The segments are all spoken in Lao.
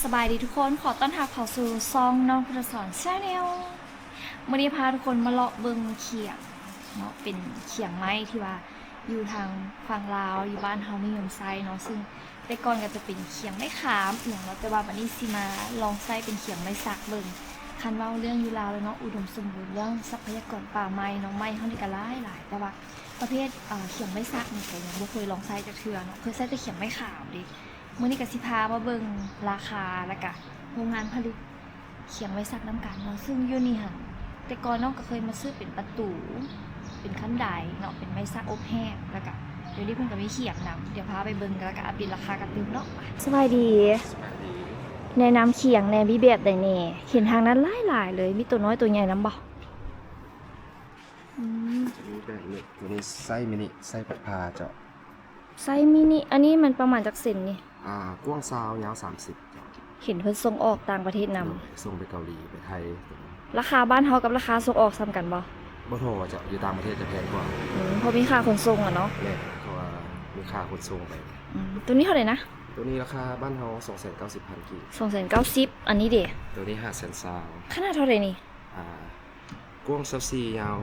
ສະບາຍດີທຸກຄົນ, ຂໍຕ້ອນຮັບເຂົ້າສູ່ຊ່ອງນ້ອງພຸດທະສອນ Channel. ມື້ນີ້ພາທຸກຄົນມາເລາະເບິ່ງຂຽງເນາະ, ເປັນຂຽງໄມ້ທີ່ວ່າຢູ່ທາງຝັ່ງລາວ ຢູ່ບ້ານເຮົານິຍົມໃຊ້ເນາະ, ຊຶ່ງແຕ່ກ່ອນກໍຈະເປັນຂຽງໄມ້ຂາມອີ່ຫຍັງເນາະ, ແຕ່ວ່າບັດນີ້ຊິມາລອງໃຊ້ເປັນຂຽງໄມ້ສັກເບິ່ງ. ຄັນເວົ້າເລື່ອງຢູ່ລາວແລ້ວເນາະ ອຸດົມສົມບູນເລື່ອງຊັບພະຍາກອນປ່າໄມ້ເນາະ, ໄມ້ເຮົານີ້ກໍຫຼາຍໆ ແຕ່ວ່າປະເພດ ເອີ ຂຽງໄມ້ສັກນີ້ກໍຍັງບໍ່ເຄີຍລອງໃຊ້ຈັກເທື່ອເນາະ, ເຄີຍໃຊ້ແຕ່ຂຽງໄມ້ຂາມເດ້. ມື້ນີ້ກໍຊິພາມາເບິ່ງລາຄາ ແລ້ວກະໂຮງງານຜະລິດຂຽງໄມ້ສັກນຳກັນເນາະ, ຊຶ່ງຢູ່ນີ້ຫັ້ນ ແຕ່ກ່ອນນ້ອງກໍເຄີຍມາຊື້ເປັນປະຕູ ເປັນຄັນໄດເນາະ, ເປັນໄມ້ສັກອົບແຫ້ງ, ແລ້ວກະດຽວນີ້ເພິ່ນກໍມີຂຽງນຳ, ດຽວພາໄປເບິ່ງ ແລ້ວກະອັບເດດລາຄາກັນຕື່ມເນາະ. ສະບາຍດີ. ສະບາຍດີ. ແນະນຳຂຽງແດ່ ມີແບບໃດແດ່? ເຫັນທາງນັ້ນຫຼາຍໆເລີຍ, ມີໂຕນ້ອຍໂຕໃຫຍ່ນຳບໍ່? ອືມ ຈະມີແບບນີ້, ໂຕນີ້ໄຊມິນິ ໄຊພົກພາເຈົ້າ. ໄຊມິນິ ອັນນີ້ມັນປະມານຈັກເຊັນນີ້? ອ່າ ກວ້າງຊາວ ຍາວສາມສິບເຈົ້າ. ເຫັນເພິ່ນສົ່ງອອກຕ່າງປະເທດນຳ. ໂດຍ ສົ່ງໄປເກົາຫຼີ ໄປໄທ. ລາຄາບ້ານເຮົາກັບລາຄາສົ່ງອອກສ່ຳກັນບໍ່? ບໍ່ທໍ່ເຈົ້າ, ຢູ່ຕ່າງປະເທດຈະແພງກວ່າ. ອືມ ເພາະມີຄ່າຂົນສົ່ງອະເນາະ. ແມ່ນ, ເພາະວ່າມີຄ່າຂົນສົ່ງໄປ. ອືມ ໂຕນີ້ເທົ່າໃດນະ? ໂຕນີ້ລາຄາບ້ານເຮົາ ສອງແສນເກົ້າສິບພັນກີບ. ສອງແສນເກົ້າສິບ. ອັນນີ້ເດ? ໂຕນີ້ ຫ້າແສນຊາວ. ຂະໜາດເທົ່າໃດນີ້? ອ່າ ກວ້າງຊາວສີ່ ຍາວ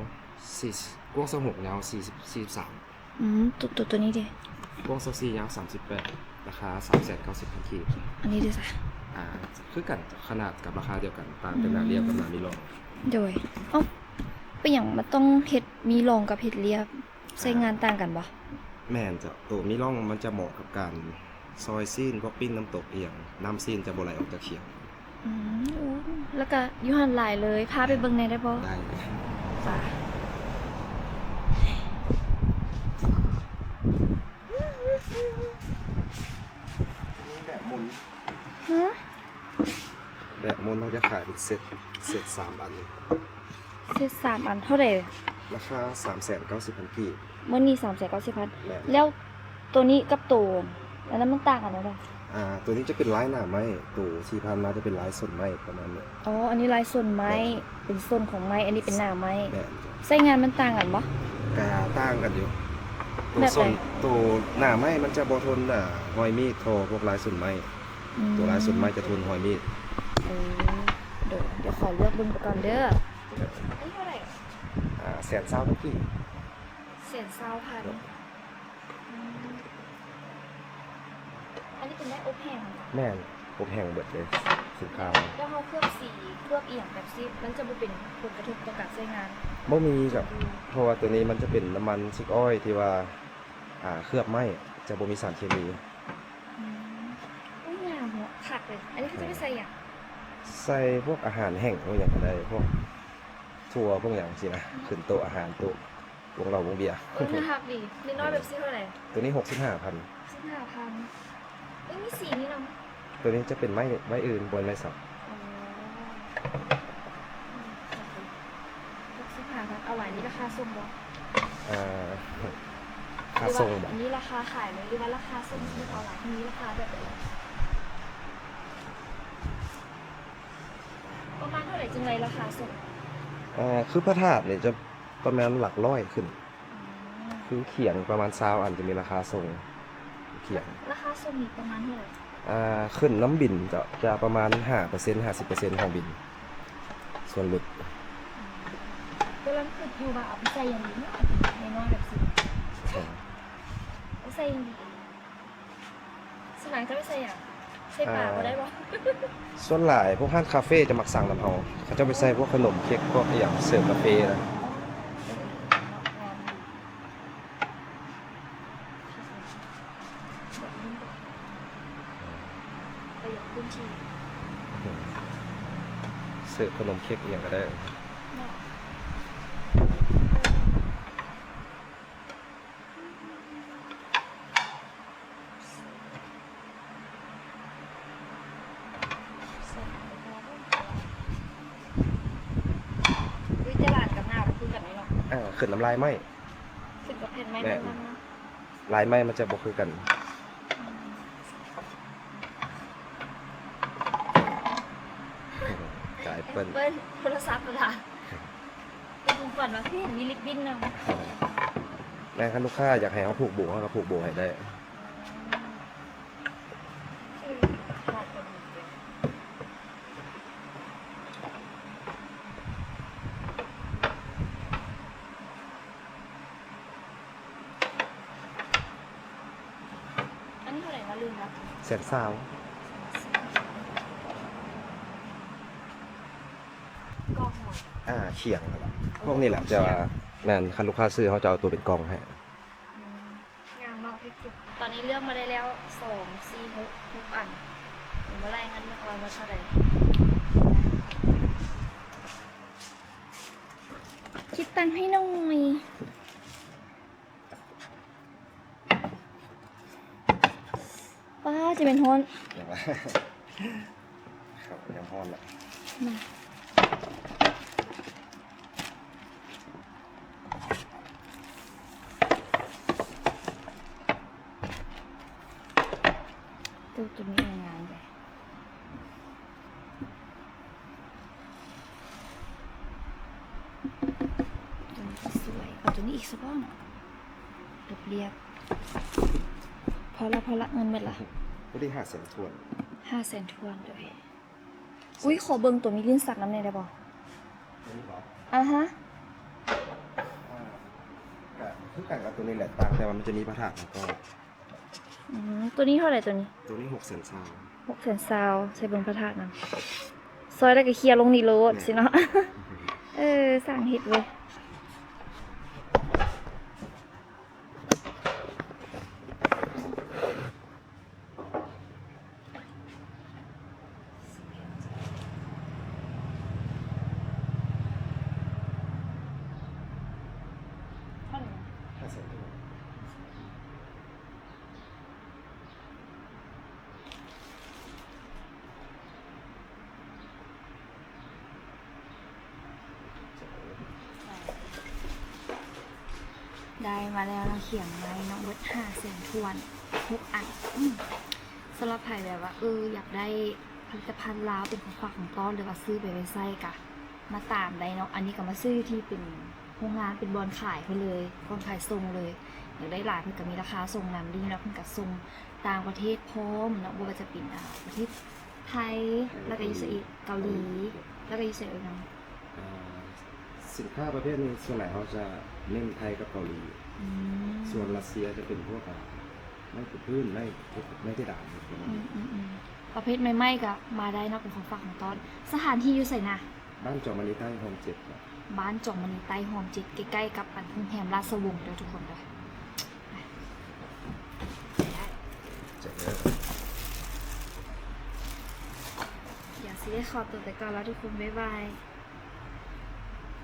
ສີ່ ກວ້າງຊາວຫົກ ຍາວສີ່ສິບ ສີ່ສິບສາມ. ອືມ ໂຕ ໂຕ ໂຕນີ້ເດ? ກວ້າງຊາວສີ່ ຍາວສາມສິບແປດ, ລາຄາສາມແສນເກົ້າສິບພັນກີບ. ອັນນີ້ເດຊະ? ອ່າ ຄືກັນ, ຂະໜາດກັບລາຄາດຽວກັນ, ຕ່າງແຕ່ໜ້າລຽບກັບໜ້າມີຮ່ອງ. ໂດຍ. ເອົ້າ ເປັນຫຍັງມັນຕ້ອງເຮັດມີຮ່ອງກັບເຮັດລຽບ? ໃຊ້ງານຕ່າງກັນບໍ່? ແມ່ນເຈົ້າ, ໂຕມີຮ່ອງມັນຈະເໝາະກັບການ ຊອຍຊີ້ນ ພວກປີ້ງນ້ຳຕົກອີ່ຫຍັງ, ນ້ຳຊີ້ນຈະບໍ່ໄຫຼອອກຈາກຂຽງ. ອືມ ໂອ້ ແລ້ວກະຢູ່ຫັ້ນຫຼາຍເລີຍ, ພາໄປເບິ່ງແດ່ໄດ້ບໍ່? ໄດ້. ໄປ. ມີແບບໝຸນ. ຮະ? ແບບໝຸນເຮົາຈະຂາຍເປັນເຊັດ, ເຊັດສາມອັນ. ເຊັດສາມອັນເທົ່າໃດ? ລາຄາສາມແສນເກົ້າສິບພັນກີບ. ໝົດນີ້ສາມແສນເກົ້າສິບພັນ. ແມ່ນ. ແລ້ວໂຕນີ້ກັບໂຕອັນນັ້ນມັນຕ່າງກັນແນວໃດ? ອ່າ ໂຕນີ້ຈະເປັນລາຍໜ້າໄມ້, ໂຕທີ່ຜ່ານມາຈະເປັນລາຍສົ້ນໄມ້ປະມານນີ້. ອໍ ອັນນີ້ລາຍສົ້ນໄມ້. ແມ່ນ. ເປັນສົ້ນຂອງໄມ້, ອັນນີ້ເປັນໜ້າໄມ້. ແມ່ນ. ໃຊ້ງານມັນຕ່າງກັນບໍ່? ກະຕ່າງກັນຢູ່. ໂຕ ແບບໃດ? ສົ້ນ ໂຕໜ້າໄມ້ມັນຈະບໍ່ທົນ ອ່າ ຮອຍມີດທໍ່ພວກລາຍສົ້ນໄມ້. ອືມ ໂຕລາຍສົ້ນໄມ້ຈະທົນຮອຍມີດ. ເອີ ໂດຍ. ດຽວຂໍເລືອກເບິ່ງໄປກ່ອນເດີ. ໂດຍ. ອັນນີ້ເທົ່າໃດ? ອ່າ ແສນຊາວພັນກີບ. ແສນຊາວພັນ. ໂດຍ. ອືມ ອັນນີ້ເປັນໄມ້ອົບແຫ້ງ. ແມ່ນ, ອົບແຫ້ງເບິດເລີຍສິນຄ້າ. ແລ້ວເຮົາເຄື່ອບສີ ເຄື່ອບອີ່ຫຍັງແບບຊີ້ ມັນຈະບໍ່ເປັນຜົນກະທົບຕໍ່ການໃຊ້ງານ? ບໍ່ມີເຈົ້າ. ອືມ ເພາະວ່າໂຕນີ້ມັນຈະເປັນນ້ຳມັນຊິກອ້ອຍທີ່ວ່າ ອ່າ ເຄື່ອບໄມ້, ຈະບໍ່ມີສານເຄມີ. ອືມ ໂອ້ຍ ງາມເນາະ, ຄັກເລີຍ. ອັນນີ້ເຂົາເຈົ້າໄປໃສ່ຫຍັງ? ໃສ່ພວກອາຫານແຫ້ງ ພວກຫຍັງກໍໄດ້, ພວກຖົ່ວ ພວກຫຍັງຊີ້ນະ, ອືມ ຂຶ້ນໂຕະອາຫານ ໂຕະ ວົງເຫຼົ້າວົງເບຍ. ເອີ ໜ້າຮັກດີ. ເດັກນ້ອຍແບບຊີ້ເທົ່າໃດ? ໂຕນີ້ຫົກສິບຫ້າພັນ. ຫົກສິບຫ້າພັນ. ເອີ ມີສີນີ້ນຳ. ໂຕນີ້ຈະເປັນໄມ້ ໄມ້ອື່ນ, ບໍ່ແມ່ນໄມ້ສັກ. ອໍ ຫົກສິບຫ້າພັນ. ເອົາຫຼາຍນີ້ລາຄາສົ່ງບໍ່? ອ່າ ຄ່າສົ່ງບໍ່? ຫຼືວ່າອັນນີ້ລາຄາຂາຍເລີຍ ຫຼືວ່າລາຄາສົ່ງ? ສົມມຸດເອົາຫຼາຍ ມີລາຄາແບບໃດ? ປະມານເທົ່າໃດຈຶ່ງໄດ້ລາຄາສົ່ງ? ເອີ ຄືພະທາດນີ້ຈະປະມານຫຼັກຮ້ອຍຂຶ້ນ. ອືມ ຄືຂຽງປະມານຊາວອັນຈະມີລາຄາສົ່ງ. ຂຽງ ລາຄາສົ່ງນີ້ປະມານເທົ່າໃດ? ອ່າ ຂຶ້ນນຳບິນ ຈະ ຈະປະມານຫ້າເປີເຊັນ ຫ້າສິບເປີເຊັນຂອງບິນ ສ່ວນຫຼຸດ. ອືມ ກຳລັງຄິດຢູ່ວ່າເອົາໄປໃສ່ຫຍັງດີເນາະ ອັນນ້ອຍໆແບບຊີ້. ເອີ ເອົາໃສ່ຫຍັງດີ? ສ່ວນຫຼາຍເຈົ້າໄປໃສ່ຫຍັງ? ໃສ່ປາບໍ່ໄດ້ບໍ່? ອ່າ ສ່ວນຫຼາຍພວກຮ້ານຄາເຟຈະມັກສັ່ງນຳເຮົາ, ເຂົາເຈົ້າໄປໃສ່ພວກຂະໜົມເຄັກ ພວກອີ່ຫຍັງເສີມກາເຟນະ. ອໍ ເອີ ເອີ ເນາະ ງາມຢູ່. ປະຢັດພື້ນທີ່ ເສີບຂະໜົມເຄັກອີ່ຫຍັງກໍໄດ້ເນາະ. ເອີ ຂຶ້ນນຳລາຍໄມ້. ຂຶ້ນກັບແຜ່ນໄມ້ ແມ່ນ ນັ້ນເນາະ. ລາຍໄມ້ມັນຈະບໍ່ຄືກັນ. ອືມ ກາຍເປີ້ນ ເປີ້ນໂທລະສັບລະ ເປັນຂອງຂວັນວ່າ ຄືເຫັນມີລິບບິນນຳ. ແມ່ນ ຄັນລູກຄ້າຢາກໃຫ້ເຮົາຜູກໂບ ເຮົາກໍຜູກໂບໃຫ້ໄດ້. ອືມ ຄືຂະໜາດເພິ່ນ ແສນຊາວ. ອ່າ ຂຽງນັ້ນແຫຼະ ພວກນີ້ແຫຼະ ແຕ່ວ່າ ແມ່ນ ຄັນລູກຄ້າຊື້ ເຮົາຈະເອົາໂຕເປັນກ່ອງໃຫ້. ອືມ ງາມເນາະ ເພັດຈຸ ຕອນນີ້ເລືອກມາໄດ້ແລ້ວ ສອງ ສີ່ ຫົກ ຫົກອັນ. ເບິ່ງວ່າໄລ່ເງິນເຮົາໝົດເທົ່າໃດ. ຄິດຕັງໃຫ້ໜ່ອຍ. ປ້າ ຈະແມ່ນຮ້ອນ. ເອົາ ຍັງຮ້ອນລະ ມາ ໂຕ ໂຕນີ້ງ່າຍໆເດ. ຕົວນີ້ກໍສວຍ ເອົາຕົວນີ້ອີກສະບໍ່ເນາະ ລຽບໆ. ພໍລະ ພໍລະ ເງິນໝົດລະ. ຕົວນີ້ຫ້າແສນຖ້ວນ ຫ້າແສນຖ້ວນເດີ. ອຸ້ຍ ຂໍເບິ່ງຕົວມີລິ້ນສັກນຳແດ່ໄດ້ບໍ່? ຕົວນີ້ບໍ່? ອາຮະ ອ່າ ກໍຄືກັນກັບຕົວນີ້ແຫຼະ ຕ່າງແຕ່ວ່າມັນຈະມີພະທາດ ແລ້ວກໍ ອືມ ຕົວນີ້ເທົ່າໃດຕົວນີ້? ຕົວນີ້ຫົກແສນຊາວ ຫົກແສນຊາວ. ໃສ່ເບິ່ງພະທາດນຳ ຊອຍແລ້ວກໍເຄຍລົງນີ້ໂລດ ແມ່ນ ຊິເນາະ. ເອີ ຊ່າງເຮັດເວີຍ. ໄດ້ມາແລ້ວເນາະ ຂຽງໄມ້ເນາະ ເບິດຫ້າແສນຖ້ວນ ຫົກອັນ. ອືມ ສຳລັບໃຜແບບວ່າ ເອີ ຢາກໄດ້ຜະລິດຕະພັນລາວເປັນຂອງຝາກຂອງຕ້ອນ ຫຼືວ່າຊື້ໄປໄວ້ໃຊ້ ກະມາຕາມໄດ້ເນາະ. ອັນນີ້ກໍມາຊື້ຢູ່ທີ່ເປັນໂຮງງານ ເປັນບ່ອນຂາຍເພິ່ນເລີຍ ບ່ອນຂາຍສົ່ງເລີຍ. ຢາກໄດ້ຫຼາຍ ເພິ່ນກໍມີລາຄາສົ່ງນຳດີເນາະ ເພິ່ນກໍສົ່ງຕ່າງປະເທດພ້ອມເນາະ ບໍ່ວ່າຈະເປັນ ອາ ປະເທດ ໄທ ແລ້ວກໍຢູ່ໃສອີກ? ເກົາຫຼີ ແລ້ວກໍຢູ່ໃສອີກນະ? ອ່າ ສິນຄ້າປະເພດນີ້ ສ່ວນຫຼາຍເຮົາຈະເນັ້ນໄທກັບເກົາຫຼີ. ອືມ ສ່ວນຣັດເຊຍຈະເປັນພວກ ອ່າ ໄມ້ປູພື້ນ ໄມ້ ໄມ້ເພດານ. ອືມໆໆ ປະເພດໄມ້ໆກໍມາໄດ້ເນາະ ເປັນຂອງຝາກຂອງຕ້ອນ. ສະຖານທີ່ຢູ່ໃສນະ? ບ້ານຈອມມະນີໃຕ້ ຮ່ອມເຈັດ. ບ້ານຈອມມະນີໃຕ້ ຮ່ອມເຈັດ ໃກ້ໆກັບອັນໂຮງແຮມລາຊະວົງເດີທຸກຄົນເດີ. ດຽວຊິໄດ້ຂໍຕົວໄປກ່ອນລະທຸກຄົນ ບາຍບາຍ.